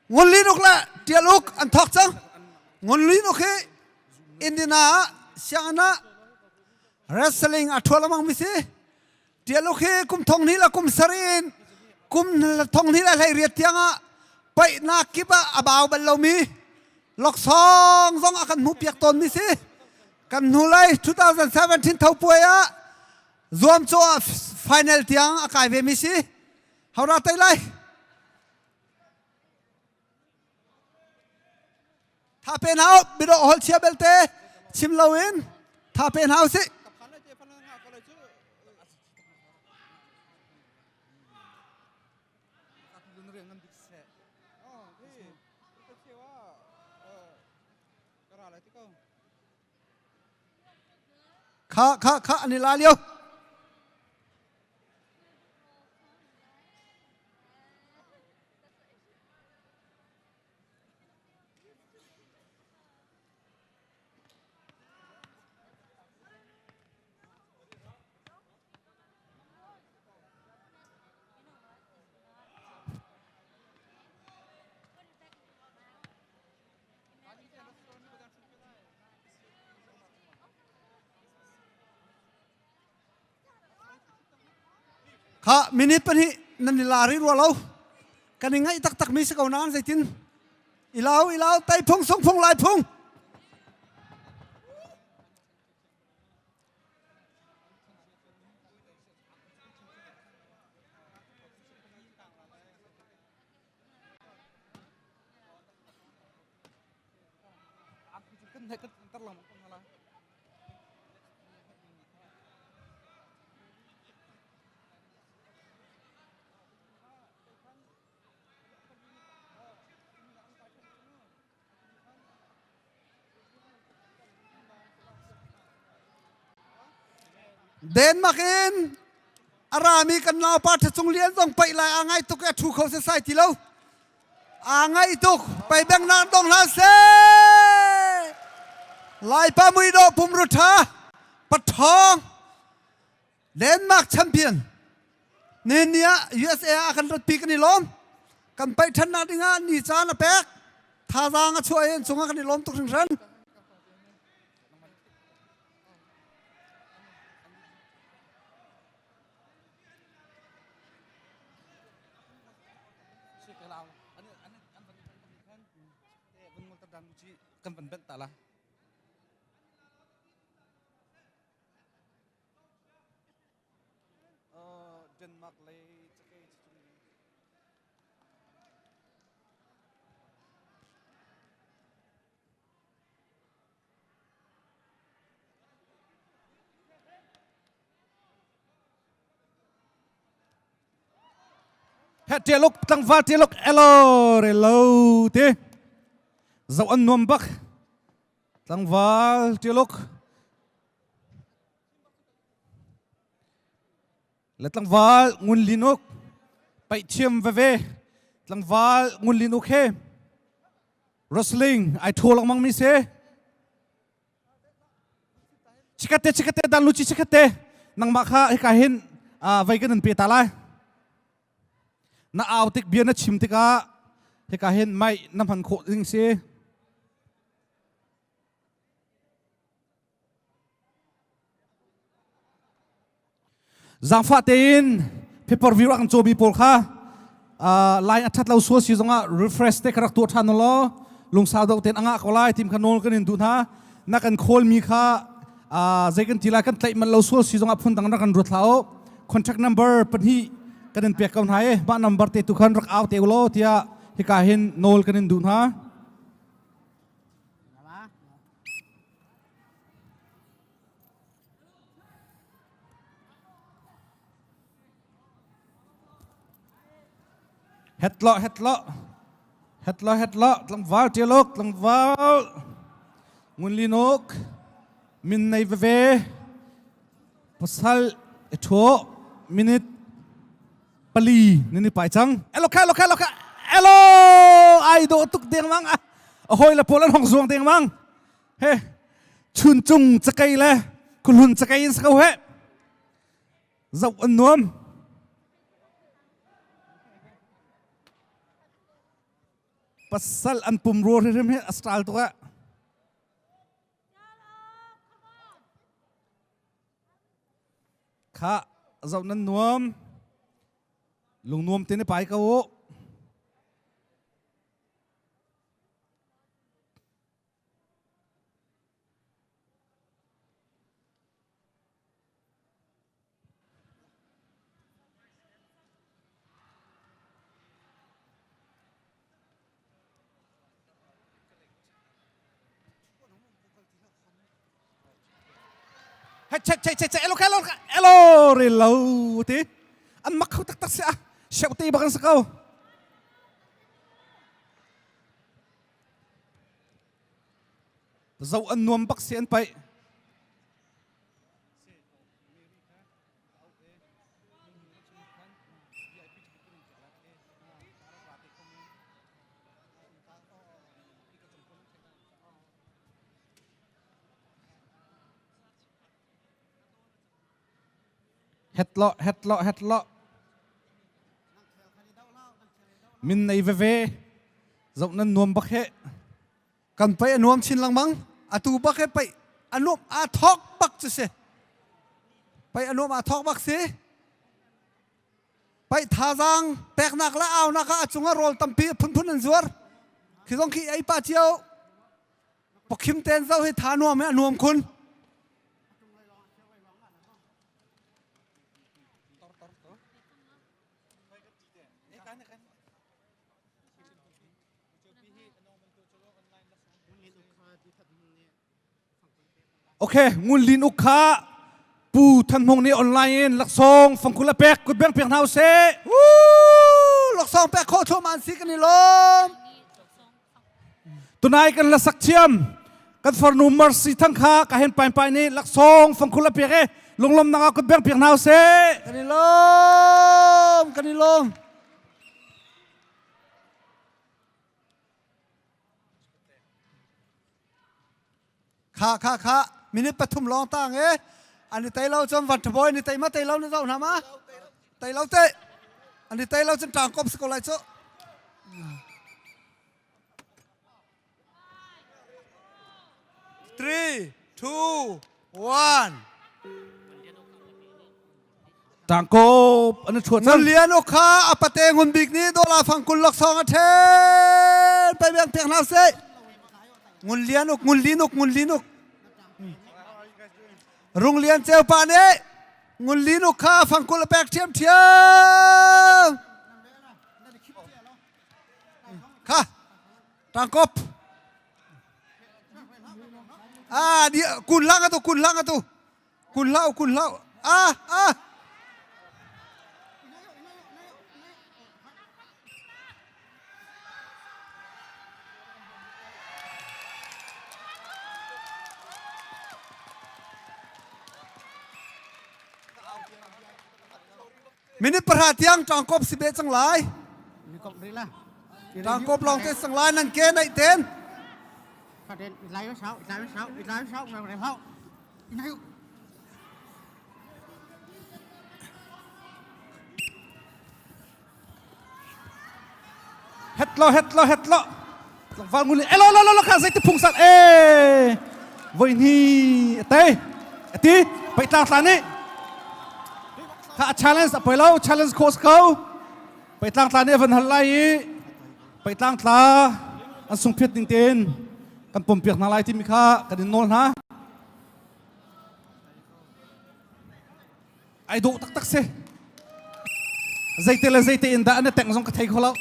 Ngun Lin Uk le Tial Uk an thawk cang. Ngun Lin Uk hi Indiana ah sianginn ah wrestling a ṭhual amang mi si. Tial Uk hi kum thong hnih le kum sarih in kum thong hnih le hleiriat tiang ah paihnak kip ah a bau bal lomi laksawng zong a kan hmuhpiak tawnmi si. Kan hnulei 2017 thopuai ah zuamcawh ah final tiang a kai ve mi si. Hora tei lai. Tha pe hna u, biadawh hol chia belte chim loin tha pe hna usih. Kha kha kha an i la lio. Kha minute pahnih nan i la rih rua lo. Kan i ngaih taktak mi si ko nain zeitin ilau ilau tai phung sung phung lai phung. Denmark in a rami kan naupa ṭhacung lian zong paih lai aa ngai tuk i a ṭhu kho sesai ti lo. Aa ngaih tuk pei bengnak dong hlah seh. Laipa muidawh pumru ṭha paṭhawng Denmark champion nihin ni ah USA ah kan ratpi kan i lawm. Kan paih ṭhannak dingah ni caan a pek. Thazaang a chuah i an cungah kan i lawm tuk hringhran. Kan van benh ta la. Denmark lei cakei Tialuk tlangval tialuk elo relo te zoh an nuam bak tlangval tialuk le tlangval ngun linuk paih thiam veve tlangval ngun linuk he wrestling ai thaw lengmang mi si chikate chikate dan luci chikate nangmah kha hika hin vei kan in pe ta lai na au tik bia na chim tikah hika hin mai na hman khawh ding si Zaangfah tein paper view a kan cawmi pawl kha line a ṭhat lo sual si zongah refresh te kha rak tuah ṭhan law lungsau deuh tein a ngah ko lai tim kha nawl kan in duh hna. Na kan call mi kha zei kan ti lai kan tlaih manh lo sual si zongah phundang rak kan ruat hlah u. Contact number pahnih kan in pek ko hna i mah number te tu khan rak au te u law tiah hika hin nawl kan in duh hna. Hetlo hetlo hetlo hetlo tlangval ṭialuk tlangval ngunlinuk min nei veve pasal i ṭhu minute pali nini pai cang elo kha elo kha elo kha elo ai dawh tuk dengmang a hoi le pawl an hong zuang dengmang he chuncung cakei le khuhlun cakei in sa ko he zoh an nuam Pasal an pum rua hrim hi a style tuk ah. Kha zoh nan nuam. Lung nuam te ne pai ko u. Che che che che elo elo elo re lo ti an mak kho tak tak si a sheu te bak an sa ko zo an nuam bak si an pai Het lo het lo het lo min nei veve zoh nan nuam bak he Kan pei a nuam chin lengmang. Atu bak he pei a nuam aa thawk bak cu si. Pei a nuam aa thawk bak si. Pei thazaang peknak le aunak ah a cungah rawl tampi phunphun an zuar. Khi zong khi ei pa cio. Pakhim ten zo hi tha nuam he a nuam khun. Okay, Ngun Lin Uk kha Pu Than Hmung nih online in laksawng fangkul a pek kut beng pek hna usih. Woo! Laksawng pek khawh thuam an si kan i lawm. Tunai kan la sak thiam kan farnu Mercy Thang kha ka hen pai pai nih laksawng fangkul a pek e lunglom nanga kut beng pek hna usih. Kan i lawm, kan i lawm. Kha kha kha minute pathum lawng tang e an i tei lo cun van thabawi ni tei ma tei lo na zoh hna ma tei lo te an i tei lo cun tang kop si ko lai cu 3 2 1 Tangkop an chuah cang. Ngun Lian uk kha a pate ngun bik nih dollar fang 20 laksawng a ṭhen. Pai beng pek hna seh. Ngun Lian uk, Ngun Lin uk, Ngun Lin uk. Rung Lian ceu pa nih Ngun Lin uk kha fang 20 a pek ṭhiamṭhiam. Kha, tangkop. Ah, di kun lang atu, kun lang atu. Kun hlah kun hlah. Ah, ah. Minute 9 tiang tangkop si be cang lai. Tangkop lawng te sang lai nan ke naih ten. Het lo het lo het lo tlangval ngun elo lo lo kha zei te phung sat e voi ni te ati pai tlang tla ni kha challenge a poi lo challenge course ko pai tlang tla ni van hal lai i pai tlang tla an sung phiat ding ten kan pom piak hna lai timi kha kan in nawl hna ai dawh taktak si zeite le zeite in dah an teng zong ka thei kho lo.